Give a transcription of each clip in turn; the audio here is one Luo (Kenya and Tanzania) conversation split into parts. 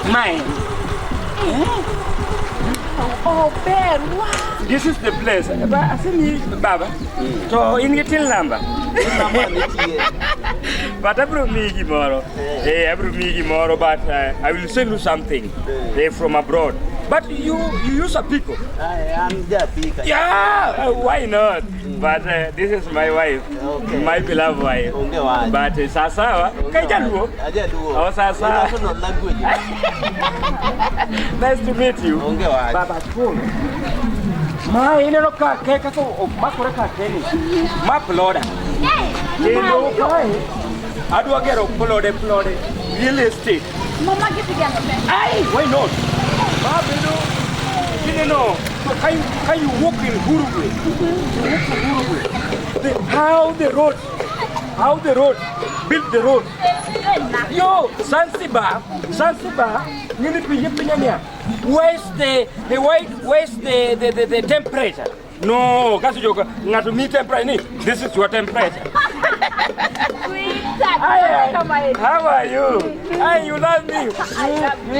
Mae. Oh, ber. Wow. This is the place. Ba asemi baba. To in gi till number. Namba nitie. But abro miyi gimoro. Eh, abro miyi gimoro but I will send you something from abroad. But you use a pico. Ai, an japika. Yeah, why not? But this is my wife. Okay. My beloved wife. Onge wach. But sasawa, Onge kai jaluo. wach. Ajaluo. Oh, sasa. National language. Nice to meet you. Onge wach. Baba cool. Ma ineno ka ke kaka omakore ka keni. Ma ploda. Kendo kae adwa gero plode plode real estate. Mama gidhi gero te. Ai, why not? Ma bedo kineno to ka you walk in Uruguay, you walk in Uruguay, how the road, build the road. Yo, Zanzibar, Zanzibar, ngini pinje pinje niya. Where's the white, where's the temperature? No, kaso joka, ng'ato mi temperature ni, this is your temperature. Sweetheart. Hi, Kama eri. how are you? Hi, you love me. I love you.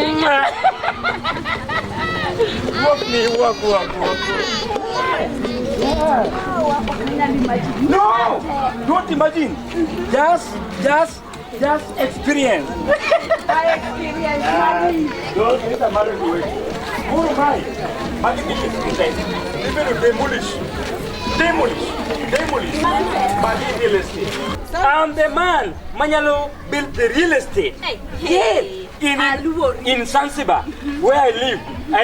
Walk me, walk, walk, walk. Yeah. No, don't imagine. Just experience. I experience money. Don't get a married way. Guru mai. Magi is Even demolish. Demolish. Demolish. Magi real estate. I'm the man manyalo build the real estate. Hey, Yes. hey. In, Aluori. in Zanzibar, where I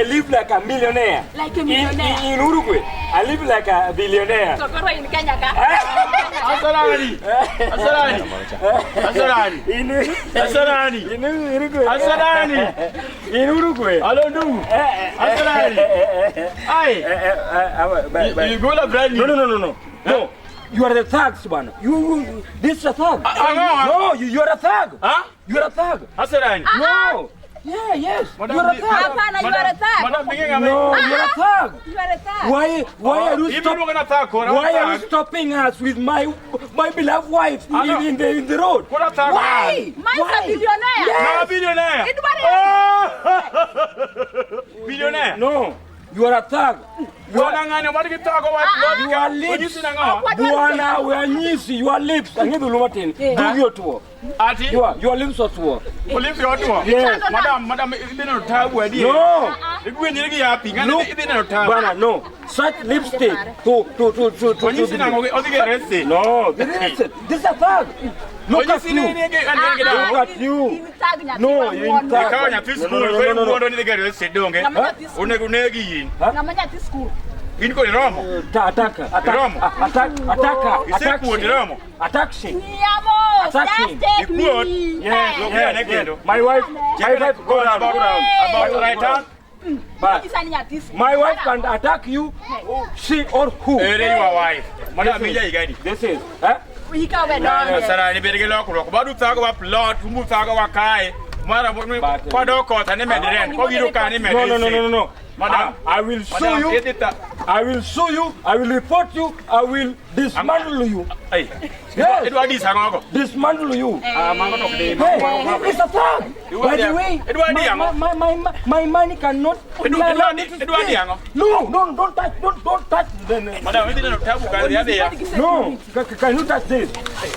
live like a millionaire. Like a millionaire. In Uruguay, I live like a billionaire. To koro in Kenya ka. Asalani. Asalani. Asalani. In, Asalani. in Uruguay. Asalani. In Uruguay. Alo ndugu. Asalani. Ai. You go la brand No, no, no, no, no. No. You are the thugs, bwana. You this is a thug. Ah, No, you are a thug. Huh? You are a thug. Asalani. No. Yeah, yes. You are a thug. Hapana, you are a thug. Madam binge No, you are a thug. You are a thug. Why are you stop, why are you stopping us with my beloved wife in the road? What a thug. Why? Mine's Why? a billionaire. Yes. Billionaire. Idware. Billionaire. No, you are a thug. You are, Wanang'ani wadgi thago wa you are lips. Onyisi nang'o? Bwana we anyisi your lips. Ang'e dhulu matin. Dhogi otuo. Ati Your lips otuo. police otwo. Yes. Madam, madam idhi neno tabu adier. No. Igwenjri gi happy. Ng'ani No. idhi neno tabu. Bwana, no. Such lipstick to Onyisi nang'o odhi gi arrest. No, this is this is a thug. Look at Onyisi you. ni ni gi an gi Look dawa. at you. In thug nyathi No, ma you wuon. in thug. Ikawo nyathi No, no, skul no, koro no, no, no. iwuondo ni idhi gi arrest donge. Ng'ama nyathi skul. Onego negi in. Ng'ama nyathi skul. In kod romo. Attack, attack, Romo. attack, attack, attack, Isekuot romo. attack. she. Niamo, Attack just him. take me. Ikuot. Yes, Look yes, here, yes. kendo. My wife, my wife, go round, go round. About right hand. But Nyisa ni nyathi skul. my wife can attack you, she or who. Ere your wife. Madam ija igadi. This is, huh? Ika we donge. Sarani bed gi lokruok. Badu thago wa plot, umbu thago wa kae. Mara kwadok kotha ni med rent. Kobiro ka ni med No, no, no, no, no, no. Madam. I will sue Madam, you. idhi ta- I will sue you. I will report you. I will dismantle you. Ai. Yes. Idwa dis ang'o go? Dismantle you. Ah, mago to ok di. Hey, it's a thug. By the way, Idwa di ang'o? my money cannot. Idwa allow di- me to idwa di stay. ang'o? No, no, don't touch, don't touch. Madam, idhi neno tabu ka dhi adhiya. No, can you touch this?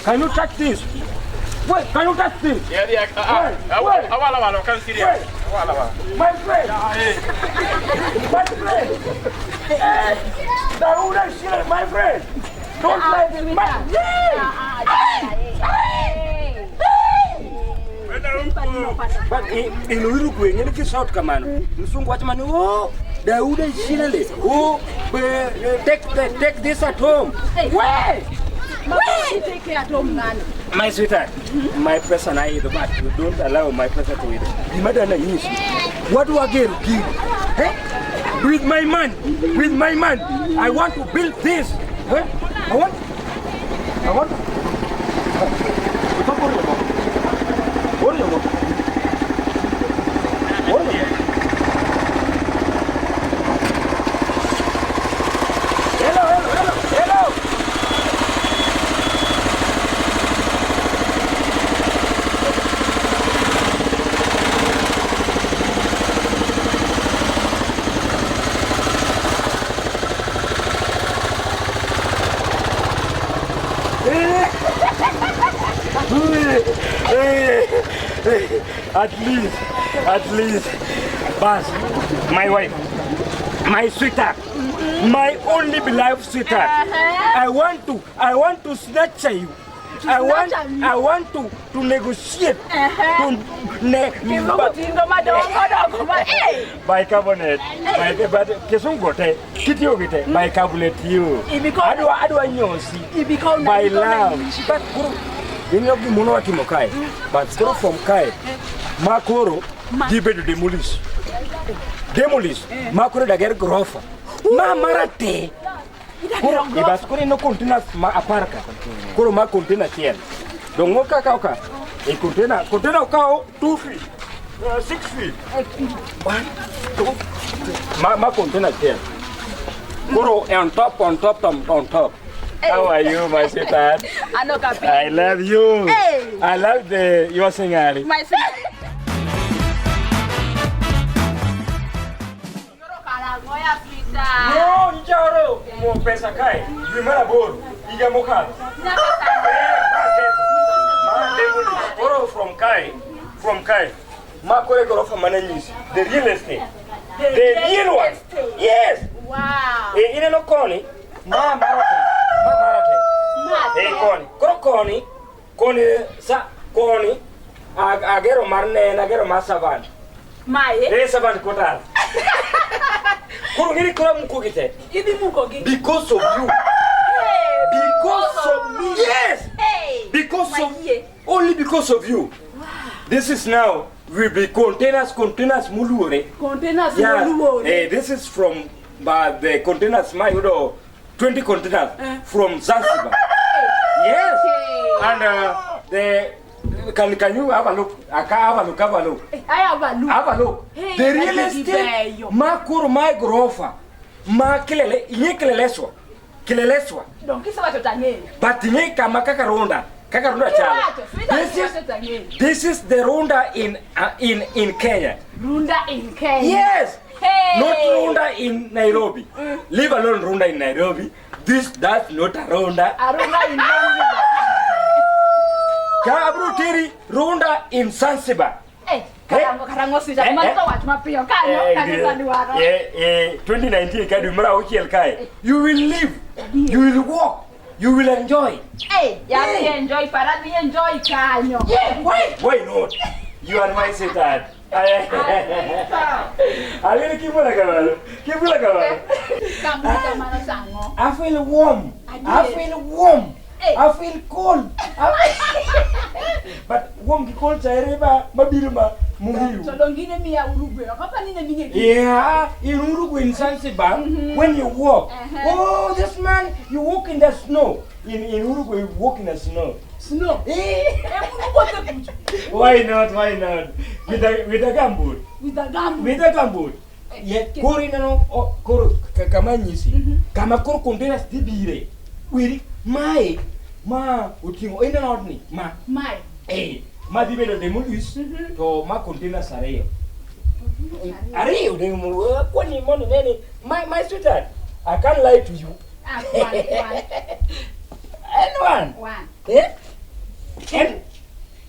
Can you touch this? Wait, can you touch this? Dhi adhiya. Ah, ah, Wait. Awalo awalo, ok an serious. Wait. Awalo awalo. My friend, my friend. Hey, Dauda Shire, my friend. Don't let my yeah. But in Uruguay, ngene ki shout kamano. Msungu wacho mani, oh, Dauda Shirele. Oh, take this at home. Where? Wait. Take care at home ng'ano. My sweetheart, my pesa na idho, but you don't allow my pesa to idho. Gima dana nyisi, wadwa gero gini. Eh? With my money, with my money, I want to build this. Eh? I want. What? Hello, hello, hello, hello. At least, at least. Bas, my wife, my sweetheart, my only beloved sweetheart. I want to snatch you. I want, snatch me. I want to negotiate. To ne, Kizungu tindo madongo dongo ma eh. Bicarbonate. By, but kisungu te, kitiyo gi te, bicarbonate you. Ibiko- Adwa, adwa nyosi. Ibiko na- My ibiko na love. But koro, ineno gimono watimo kae. But koro from kae, ma koro dhi bedo demolish. Demolish. Ma koro dager grofa. Ma mara te. Koro, e bas koro ineno containers ma apar ka. Koro ma container achiel. Dong' mo kaka ka. E container, container okawo 2 feet. 6 feet. One, two, three. Ma, ma container achiel. Koro e on top, on top, on top. How are you, my sweetheart? Ano kapi. I love you. Hey. I love the your singari. My sweetheart. Koro karango ya sweetheart. No, njaro mo pesa kae. Dwe mar aboro, higa mokalo. Nyaka sani. Eh, ma ketho. Ma demolish. Koro from kae. Ma koro e gorofa mane nyisi. The real estate. The real one. estate. Yes. Wow. E ineno koni, ma marate. Ma marate. Ma E koni. Koro koni, koni sa koni agero mar nene, agero mar servant. Mae. Eh, servant quarters. Koro ng'eni koro amuko gi te. Idhi muko gi. Because of you. Hey, Because of me. Yes. Hey. Because of Mayie. only because of you. This is now will be containers, containers muluore. Containers Yes. moluore. Eh, this is from the containers ma yudo 20 containers from Zanzibar. Yes. Okay. And the can you have a look? I can have a look, have a look. I have a look. Have a look. Hey, The real magi estate gibeyo. ma koro ma gorofa ma kilele inye kileleswa. Kileleswa. Donge kisewacho to ang'eyo. But inye kama kaka runda. Kaka runda chalo. Iwacho, sweetheart, This is iwacho to ang'eyo. this is the runda in Kenya. Runda in Kenya. Yes. Hey. Not runda in Nairobi. Leave alone runda in Nairobi. This that's not a runda. Arunda in Zanzibar. Kabru teri runda in Zanzibar. Eh, karango karango sweetheart. Eh, Mano eh. to wach mapiyo. Kanyo, Eh, kanyo sadwaro. 2019 ka dwe mar auchiel kae. You will live. You will walk. You will enjoy. Eh, ya dhi enjoy, para dhi enjoy kanyo. Yeah, why? Why not? You are my sweetheart. Alini kibula kamano. Kibula kamano. Kamano kamano sang'o. I feel warm. I Adier. feel warm. Hey. I feel cold. But warm gi cold cha ere ba mabiro ma muhiu. To donge in emiya Uruguay. Ok apar ni in eming'e gini. Yeah, in Uruguay, in Zanzibar, when you walk, oh, this man, you walk in the snow. In Uruguay, you walk in the snow. Snow. Eh, Ema uwuothe kucho. Why not? Why not? With a gumboot. With a gumboot. With a gumboot. Yeah, koro ineno koro kama nyisi. Kama koro containers dhi bire. Wiri mae ma oting'o ineno odni ma Mae. eh ma dhi bedo demolish to ma containers ariyo. Ariyo de kwani mondo nene my sweetheart, I can't lie to you. Ah, one, one, And one. one. Eh? And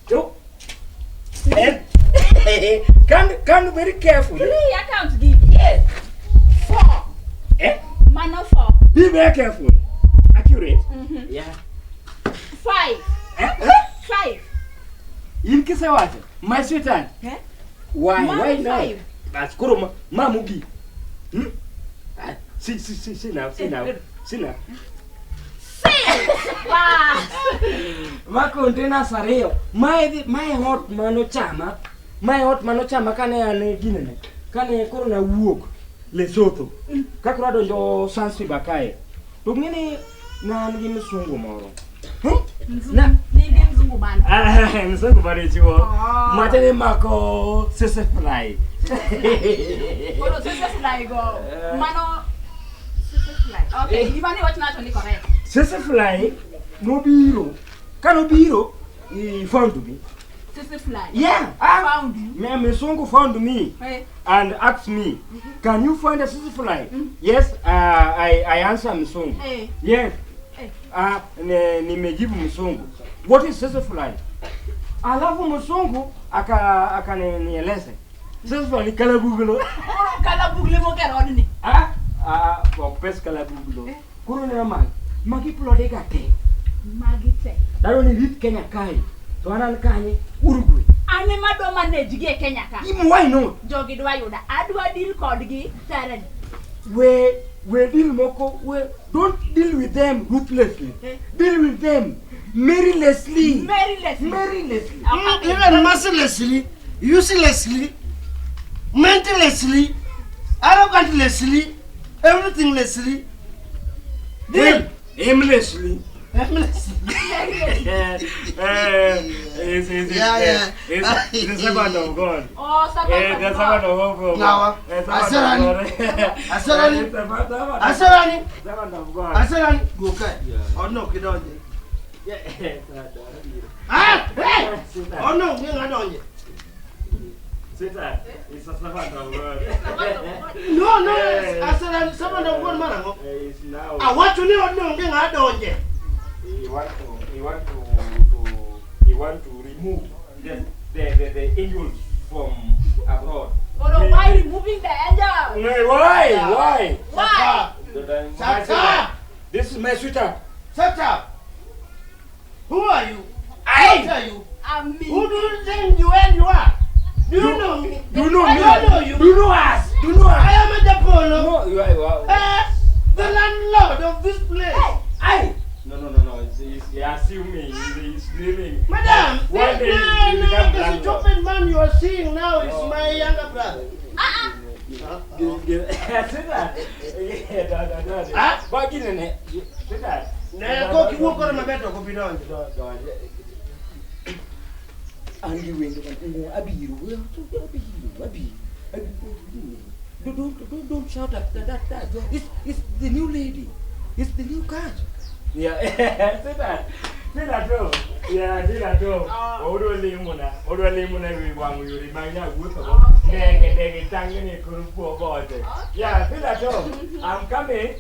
two. And can very careful. Three, I count gigi. Yes. Four. Eh? Mano four. Be very careful. Accurate. Yeah. Five. Eh? Eh? Five. In kisewacho, my sweetheart. Eh? Why? Mano Why not? five. Bas koro ma mugi. Hmm? Ah, see, see, see, see now, see now, see now. Six. Wow. Ma containers ariyo. Mae mae ot manochama. Mae ot manochama kane an ginene. Kane koro nawuok Lesotho. Ka koro adonjo Zanzibar kae. To ng'eni ne an gi msungu moro. Hmm? Na Nigi mzungu mane? Ah, msungu mane chiwo. Ah. Macha ne mako sese fly. Koro sese fly go. Mano sese fly. Okay, gima ni wach nacho ni correct. Sese fly nobiro. Ka nobiro, he found me. Sese fly. Yeah. Ah, Found you. Me msungu found me. Eh. And asked me, "Can you find a sisi fly?" Yes, I answer msungu. Eh. Yes. Eh. Nimejibu msungu. What is sisi fly? Alafu mzungu aka akanieleze. Sasa ni kalabuglo. Koro kalabugle moger odni. Ah, ah, ok pes kalabuglo. Koro neno magi. Magi plode ga te. Magi te. Daro ni rit Kenya kae. To an an kanye Uruguay. An ema adwa manage gi e Kenya ka. Im why not? Jogi dwa yuda. Adwa deal kodgi thoroughly. We deal moko we don't deal with them ruthlessly. Eh. Deal with them merrilessly. Merrilessly. Merrilessly. Even mercilessly, uselessly, mentalessly, arrogantlessly, everythinglessly. Deal. Aimlessly. Aimlessly. Is Yeah, yeah. Is the servant of God. Oh, servant Eh, of the God. servant of God. Nawa. Eh, servant of Asarani. God. Asarani. Eh, servant Asarani. Servant of God. Asarani. Go kai. Ono kidonje. Yeah, servant of God. Ah, hey. Sweetheart. Ono ngi ngadonje. Sweetheart, it's a servant of God. Servant of God. No, no, Eh. asarani servant of God marango. Eh, it's now. Awacho ni ono ngi ngadonje. He want to he want to remove the angels from abroad. Koro why removing the angel? No, why? Why? Why? My sweetheart. This is my sweetheart. Shut up. Who are you? I. What are you? I'm me. Who do you think you and you are? Do you know me? Do you know me? I don't know you. Do you know us? Do you know I us? am a Japolo. No, you are. You are. Eh, the landlord of this place. I. No, no, no, no. It's he assuming. He's dreaming. Madam, One this day man, you become this landlord. stupid man you are seeing now is my younger brother. Sweetheart. Yeah, no, no, no. Ah? But you know, sweetheart. Ne ko kiwuok kore maber to ok obi donjo. An gi wendo man abiro abiro abiro don't shout at that that it's the new lady, it's the new cat. Yeah, say that too. Yeah, say that too. Odwa limona, odwa limona wi wang' yore mag nyawuotho go. Ndege ndege tang'ni e kor bote. Yeah, say that too. I'm coming.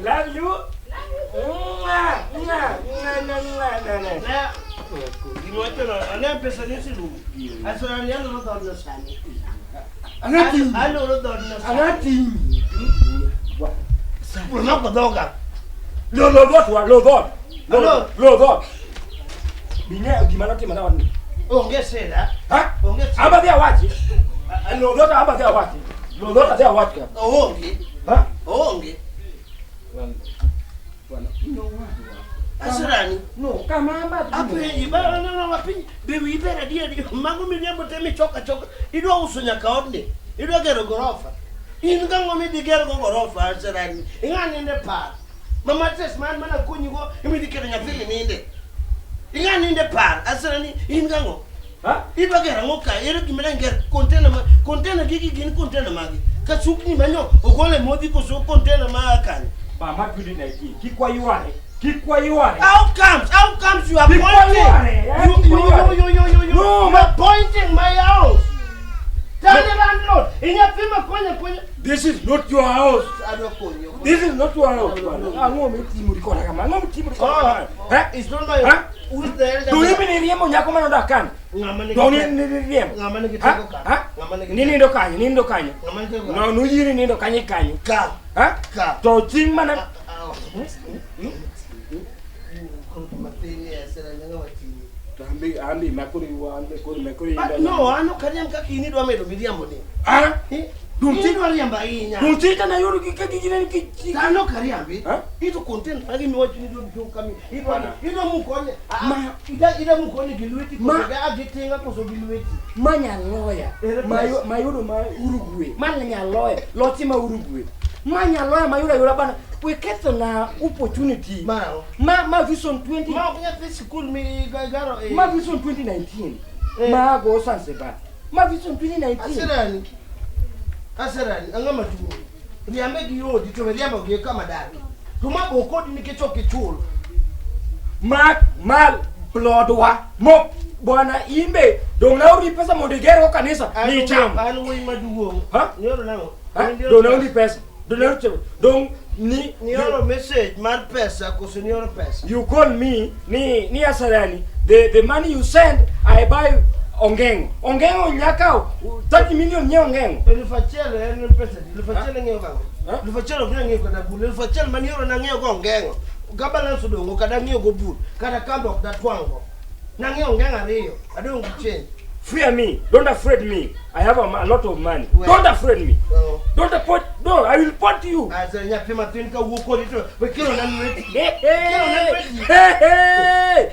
Love you. Mwah, mwah, mwah, mwah, mwah, mwah. Ne gimawachono, ane pesa ni oserumo. Asarani aloro dhoodno sani. Ang'ati. Aloro dhoodno sani. Ang'ati. Omako dhoga. Lo lo dhoot wa, lo dhoot. Lo Alo. lo dhoot. Bing'eyo gima notimo na wadni. Onge sida. Ha? Onge sida. Amba dhi awachi. Lo dhoot amba dhi awachi. Lo dhoot adhi awach ka. Oonge. Ha? Oonge. Bwana, ino wadwa. Asarani. No, kama amba dhi. Apenji, ba no no apenji. Be wiyi ber adier mago miriambo te michoko achoka. Idwa uso nyaka odni. Idwa gero gorofa. In gang'o midhi gergo gorofa Asarani? Ing'a ninde par. Ma matres man mana konyigo imidhi keto nyathini ninde. Ing'a ninde par. Asarani in gang'o? Ha? Idwa gero ang'o ka? Ere gima dang ger container ma container gigi gin container magi. Kasukni manyo ogole modhi koso container ma kanyo. Ba ma 2019. Kik wayware. Kik wayware. How comes? How comes you are Keep pointing? quiet, eh? You, Keep you, quiet. you. No, You are pointing my house. Tell the landlord. Inyapima konya konya. This is not your house. Adwa konyo. This is not your house. Bwana. Ang'o mitimori koda kama? Ang'o mitimori koda kama? Oh, Ha? it's not my. Huh? Who's the elder? To in be riembo nyako manodak kanyo. Ng'ama nigi To teko. ni riembo. Ng'ama nigi Ha? teko ka. Ha? Ng'ama nigi Ninindo kanyo, nindo kanyo. Ng'ama nigi teko ka. No, noyieni nindo kanyo kanyo. Ka. Ha? Ka. To chieng' mana Ah, ah. Koro mathin e asera nyanga watini. To ambi ambi makori ambi kori makori. But no, an ok ariamb kaka in idwa medo miriambo ni. Ah? Eh? Dum In ti- idwa riambo ahinya. Dum chita na yoro ki ki ki ki ki. An ok ariambi. Ha? Ito content magi miwacho ni idwa biro kami. Idwa Bana. idwa mukone. Ma- Ida ida mukone gi lweti Ma- koso gi gi tinga koso gi lweti. Ma nyaloya. Ere Ma place. mayudo ma Uruguay. Ma nyaloya. Lochi ma Uruguay. Ma nyaloya mayudo ayuda bana. We ketho na opportunity. Mar ang'o? Ma ma Vision 20 Ma ok nyathi sikul mi garo e. Ma Vision 2019. Eh. Ma go Zanzibar. Ma Vision 2019. Aserani. Aserani ang'o maduong'? Riambe gi odi to riambo gi kama daki. To ma bo kodi nikech ok ichul. Ma ma plodwa. Mo bwana imbe dong na ori pesa mondo igergo kanisa ni cham. An wuoyi maduong'. Ha? Nioro nang'o? Ha? Dong na ori pesa. Dong na ori dong Ni Nioro message mar pesa koso nioro pesa? You call me ni Asarani. The money you send, I buy ongeng'o. Ongeng'o nyaka 30 million nyiewo ongeng'o. 1000 en pesa di? 1000 ing'iewo gang'o? Eh? 1000 ok nyal ng'iewo kata bul. 1000 manioro nang'iewo go ongeng'o. Ka balance odong' ok adang'iewo go bul. Kata kamba ok datwang'go. Nang'iewo ongeng'o ariyo. Adong' gi change. Fear me. Don't afraid me. I have a lot of money. Well. Don't afraid me. Ang'o? Don't put no, I will put you. Asa nyathi mathin ka wuok kodi to we kelo na lweti. Hey, hey, hey, hey.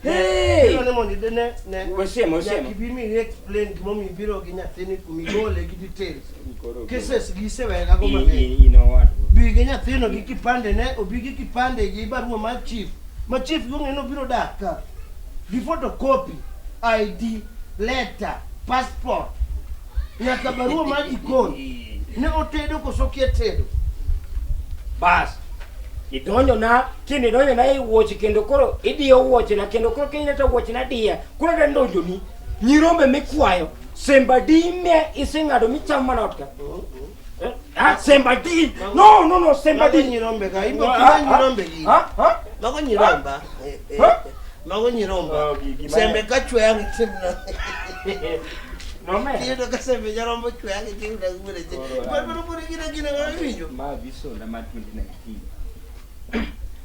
Hey. Kelo ne mondo ide ne ne. Wesema, wesema. Nyaka ibi mi explain gimomiyo ibiro gi nyathini kumigole gi details. Cases gi isewega go mang'eny. You know what? Bi gi nyathino gi kipande ne, obi gi kipande gi barua mar chief. Ma chief gi ong'e ni obiro dak ka. Gi photocopy, ID, letter, passport. Nyaka barua mar jikon. Ne otedo koso okia tedo? Bas. Idonjo na, kendo idonjo na e wuoche kendo koro idiyo wuoche na kendo koro kinyne to wuoche na diya. Koro adwa donjo ni nyirombe mikwayo. Semba di me iseng'ado michamo mana ot ka. Eh? Ah, semba di. No, no, no, semba Mago di. nyirombe ka, imbo Ah, kina ah, nyirombe gi. Ah, ah. Mago nyiromba. Eh, eh, Huh? Mago nyiromba. Oh, gima- Sembe ka chwe ang' itimna. No me. Iyudo ka sembe nyarombo chwe ang' itimna wuore che. Koro, But but but gina gina ng'ama iwinjo. Ma visona ma 2019.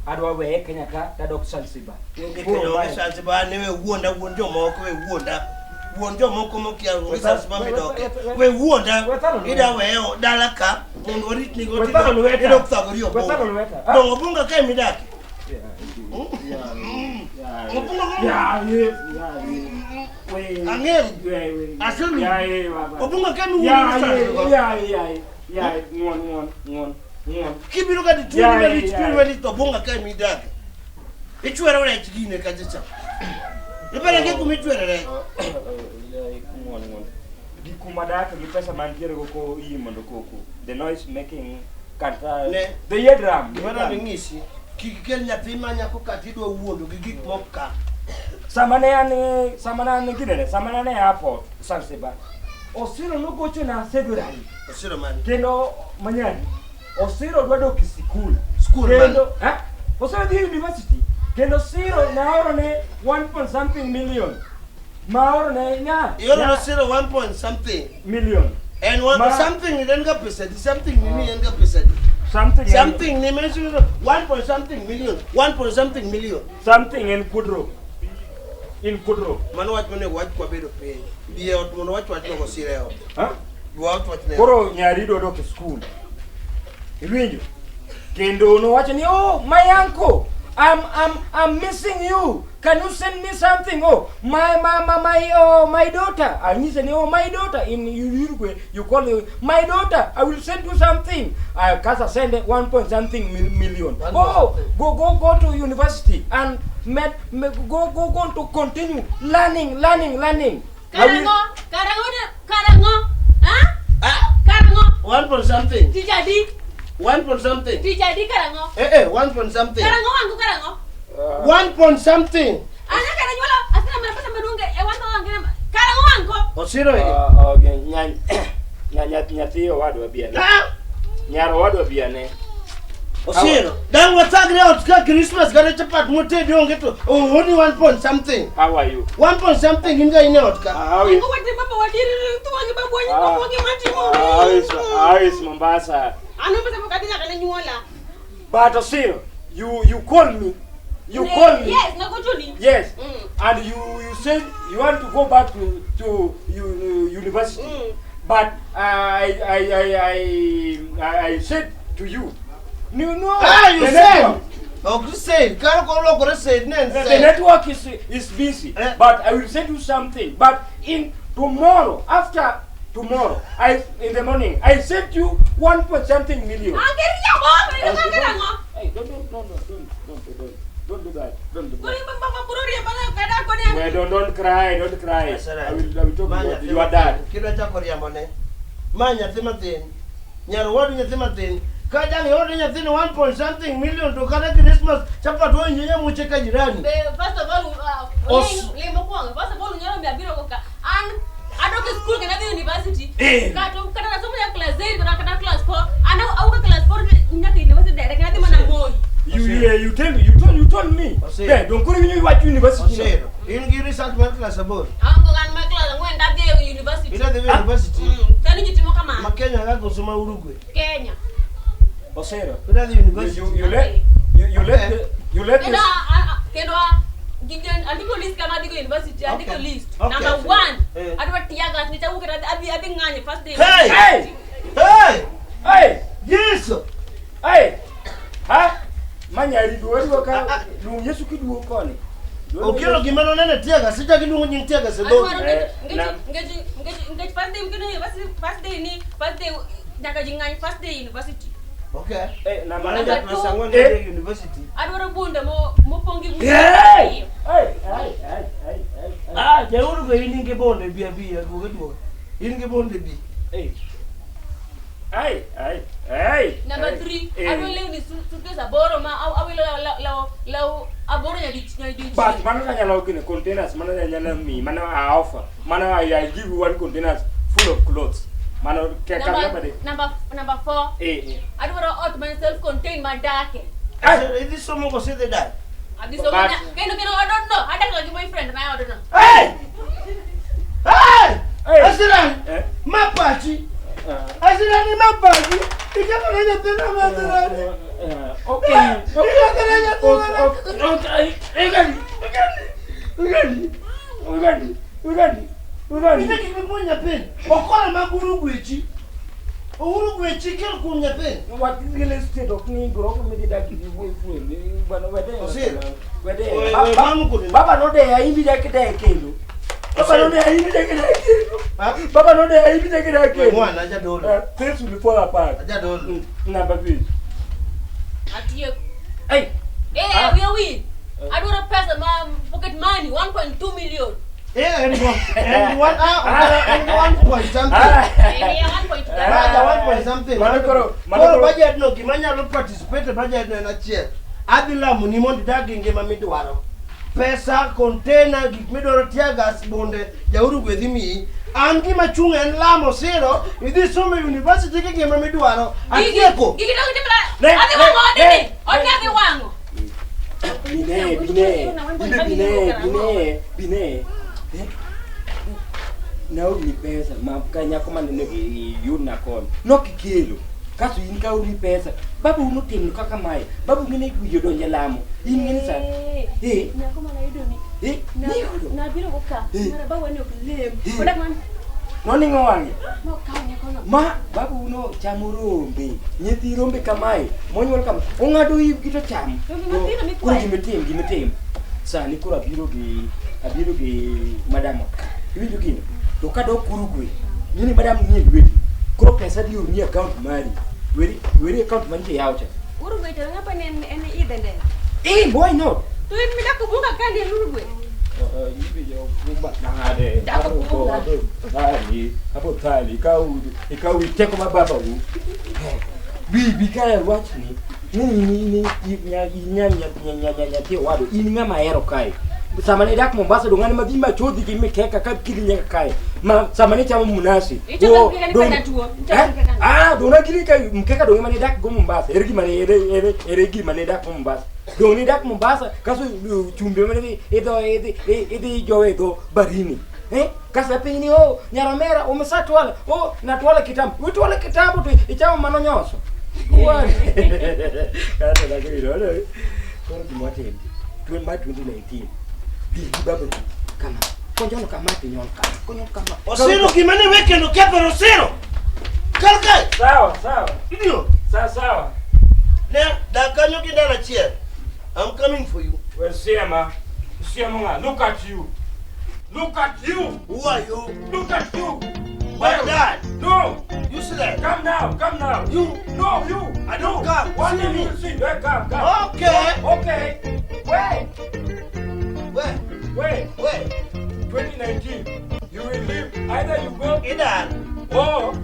Adwa weye Kenya ka tadok Zanzibar. Onge Koro Kenya, onge mae- Zanzibar, ne we wuonda wuon jomoko, we wuonda. Wuon jomoko mokia onge We- Zanzibar we- midoke. we- We wuonda, We thalo lweta. ida weyo dala ka mondo waritni go We thalo lweta. idok thagori We thalo obunga. lweta. Ah. Dong obunga kae midake. Yeah, Obunga ka yeah, yeah, yeah. Ang'eyo. Yeah, yeah. Aselu. Yeah, yeah, baba. Obunga kae miwuondo Yeah, ni yeah, Zanzibar. yeah, yeah, yeah. Ng'won, ng'won, ng'won, ng'won. Kibiro ka dituri Yeah, malich, yeah. turi malich to obunga kae midake. Ichwero rech gine kacha cha. Ipere gi kuma ichwere rech. Ng'won, ng'won. Gi kuma dak gi pesa mantiere go ko iyi mondo koko. The noise making kata Ne. the eardrum. Gima dwa ng'isi, kik ikel nyathi ma nyako kata idwa wuondo gi gik moko ka. Sama ne an sama ne an ginene, sama ne an e airport Zanzibar. Osiro nogochona severally. Osiro mane? Kendo manyani, Osiro dwa dok e sikul. Skul Kendo, eh? Osiro dhi university. Kendo Osiro naoro ne 1 point something million. Maoro ne nya. Ioro nya- no siro 1 point something. million. En one Ma- something ni en ga pesa di, something ni ni en ga pesa di. Something. Something ni mention 1 point something million, 1 point something million. Something en Kudro. In Kudro. Mano wach monego wach kwabedo piny. Bi e ot mondo wach wachno go sire e ot. Huh? Bi wach wachne. Koro nyari dwa dok e skul. Iwinjo? Kendo nowacho ni, oh, my uncle, I'm missing you. Can you send me something? Oh, my daughter. Anyise ni, oh, my daughter. In Uruguay, you call it, my daughter, I will send you something. I Kasa send 1 point something million. One Oh, point something. go to university and go to continue learning, learning, learning. I will- Karang'o? Karang'o? Karang'o? Ha? Ah, Karang'o? 1 point something. Tich adi? 1 point something. Tich adi karang'o? Eh eh, 1 point something. Karang'o wangu karang'o? 1 point something. Ana kara nyuolo asina mana pesa maduong' e wan wangu karang'o wangu? Osiro e. Okay, nyathi owadwa biane. Ah! Nyar owadwa biane. Osiro. Dang wathagre ot ka Christmas kata chapat motedi onge to only 1 point something. How are you? 1 point something in ga in e ot ka. How is Wangu wati baba wadiri tuwangi babu wanyi Ah. babu wangi matimo. how is Mombasa? Ano pesa pok adhi nyaka ne nyuola. But Osiro, you call me. You call me. Yes, nagochoni. Yes. Mm. And you said you want to go back to university. Mm. But I said to you, no, no. Ah, you the said. network- Ok said. Kar ko lokore said ne en The said. network is busy, Eh. but I will send you something. But in tomorrow, after tomorrow, I in the morning, I sent you 1 point something million. Ange riambo, ange karang'o? Hey, don't do that. Don't do Koro that. baba bro riambo kada koni. Well, don't cry, don't cry. I will talk Ma about nyathi your dad. Kidwa chako riambo ne. Ma nyathi mathin. Nyar wadu nyathi mathin. Ka dang ioro nyathini 1 point something million to kata Christmas chapat owinjo nyamuche ka jirani. First of all, ling mokwongo. First of all, unyalo miyo abiro go ka. An adok e skul kendo adhi university. Eh. Kata kata nasomo nyaka class 8 kata kata class 4. An awuok e class 4 nyaka university direct. You tell me, you told me. Osiro. Yeah, don't go to what university. Osiro. In gi result mar class 8. Aonge gan mar class 4 adhi e university. Idhi dhi university. Sani ji timo kama. Ma Kenya ka koso ma Uruguay. Kenya. Osero. Idhi dhi You, university. you, you let you, you let the, you let Kendo this kendo gigen andiko list kama adhigo university andiko Okay. list. Okay. Number 1. Eh. Adwa tear gas nikech awuok adhi ng'anyo first day. Hey! Hey! Hey! Hey! Yesu! Hey! Ha? Manyari duo ka luong Yesu kiduo koni. Okelo gima noneno tear gas, ichako iluongo nying tear gas e dhogi. Adwaro Eh, nikech first day mkeno university first day ni first day nyaka ji ng'any first day university. Okay. Eh, na Mano mano ja class 4 Eh. idhi university. Adwaro bunde mopong' gi buche Hey! ariyo. Hey! Hey! Hey! Hey! Hey! Ah, ja Uruguay in gi bonde bi abiya, duoga duoga. In gi bonde bi. Hey! Hey! Hey! Hey! Number Hey. 3, Eh. adwaro lewni suitcase 8 ma awilo law 8 nyadidich. But mano kanyalo gine containers mano anyalo mi mano I offer mano I give you one containers full of clothes mano ke ka Number, number number 4, eh eh adwaro ot man self contained madake. Hey! Idhi somo koso idhi dak? Adhi somo kendo odno adak gi boyfriend na odno. Hey! Hey! Hey! Asirani! Eh? Ma pachi! Asirani ma pachi! Iketho ne nyathina ma Asirani! Okay. Iketho ne nyathina! Okay. Okay. Okay. Okay. Okay. Okay. Ine gik mipuonjo nyathini. Okola mag Uruguay chi. Uruguay chi kel kuom nyathini. What real estate ok ni gorofa midhi dak gi boyfriend bana wede Osiro. wede Oe, oe, mano kod- baba nodeya in bi dak daye kendo baba Osiro. nodeya in bi dak daye kendo Ha? baba nodeya in bi dak daye kendo Mwana ajadolo. Things will fall apart. Ajadolo. Number 3. Atieko. Hey. Eh, Ah. wiya wil. Adwaro pesa ma pocket money 1.2 million. Eh, and one, and one, ah, and 1 point something. Eh, 1.2. Raja 1 point something. Mano koro Koro budget no gima nyalo participate e budget no en achiel. Adhi lamo ni mondo idag gi ngima midwaro. Pesa, container, gik midwaro, tear gas, bunde, ja Uruguay dhi miyi. An gima chung' en lamo siro, idhi somo e university gi ngima midwaro. Atieko. Gigi dog timra. Ne, Adhi ne, wang'o odni. ne. Odni adhi wang'o. Bine, bine, bine, bine, bine, bine. Eh? Naorni pesa ma ka nyako maneno gi yudna koni. Nokikelo. Kasto in ka orni pesa. Babu notimo kaka mae. Babu ng'ene wiye odonjo e lamo. In ng'eni sa. Eh, Nyako mana yudo ni. eh, niyudo. Nabiro go ka. Eh. Mara bawa ni ok lem. Eh. Odak man. Noning'o wang'e. Nokawo nyakono. Ma babu no chamo rombe. Nyithi rombe kamae. Monyuol kama. Ong'ado ibgi to chamo. Rombe mathindo mikwayo. Koro gimitim, gimitim. Sani koro abiro gi madam ka. Iwinjo gino? To kadok Uruguay, ng'eni madam nie lweti. Koro pesa dhi orni e account mari. Weri weri account mantie yaw cha. Uruguay to ng'apa ni en idhe ndege. Eh, why not? To in midak Ubunga ka ni en Uruguay. Nade. Dak Ubunga. Thali, abo thali, ikaw teko ma baba u. Bi bi ka wachni. Ni ni ni nya nya nya nya nya nya nyathi owadu in ng'ama ahero kae. Sama ne idak Mombasa dong ng'ane madhi machodhi gi mikeka ka kiri nyaka kae. Ma sama ne chamo munasi. Ichamo mkeka ni penda tuo. Ichamo Eh? mkeka ni. Ah, dong na gini ka mkeka dong mane dak go Mombasa. Ere gima ne ere gima ne dak Mombasa. Dong ne dak Mombasa kaso chumbe mane idho idhi idhi jowe idho barini. Eh? Kasa piny ni oh nyaromera umesatwala. Oh natwala kitambo. Utwala kitambo to ichamo mano nyoso. Kata la kiro. Koro gima watim. Twen ma 2019. Dhi gi baba kama. Konyono kama tinyon kama. Konyono kama. Osiro gima ne we kendo kethore Osiro. Kal kae. Sawa, sawa. Idiot. Sawa, sawa. Ne, dak kanyo gi ndalo achiel. I'm coming for you. Well, Siema, Siema, look at you. Look at you. Who are you? Look at you. My dad. No. Useless. Come now. Come now. You. No, you. I don't You. come. One See day me. you will see. Hey, come, come. Okay. Okay. Wait. Where? Wait. Where? 2019. You will leave. Either you go Idan. or